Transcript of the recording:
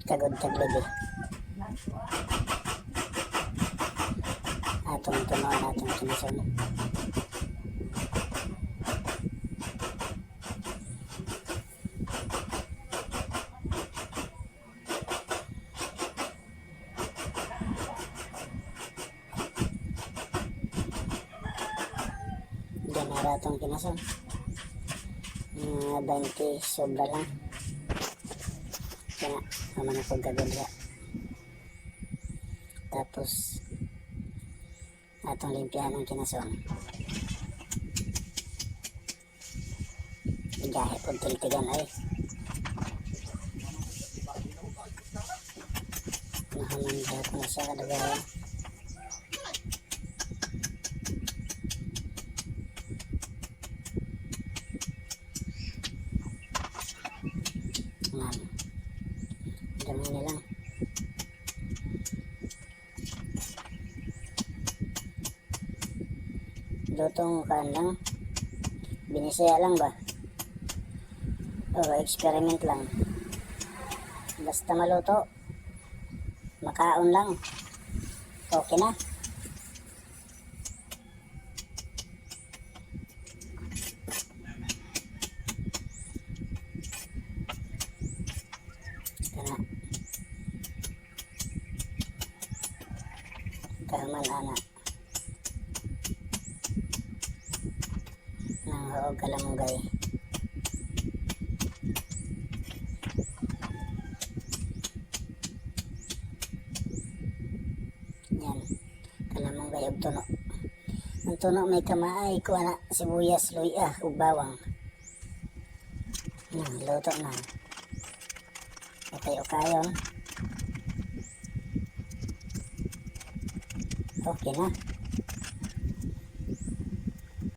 Kagod taglibi. Atong tunoan atong kinason. Ganara atong kinason. Mga 20 sobra lang. Kaya, naman ako gagawin diha. Tapos, atong limpihan ang kinason. Igahe po tiltigan ay. Nahaman diha ko na siya kadagayan. Nan. Gamay na lang. Lutong kaan lang. Binisaya lang ba? O experiment lang. Basta maluto. Makaon lang. Okay na. Kana. Kahaman ana. Nang hoog kalamugay. Yan. Kalamugay og tuno. Ang tuno may kamaay ko ana sibuyas, luya ug bawang. Na, luto na. Okay, okay yun. Okay na.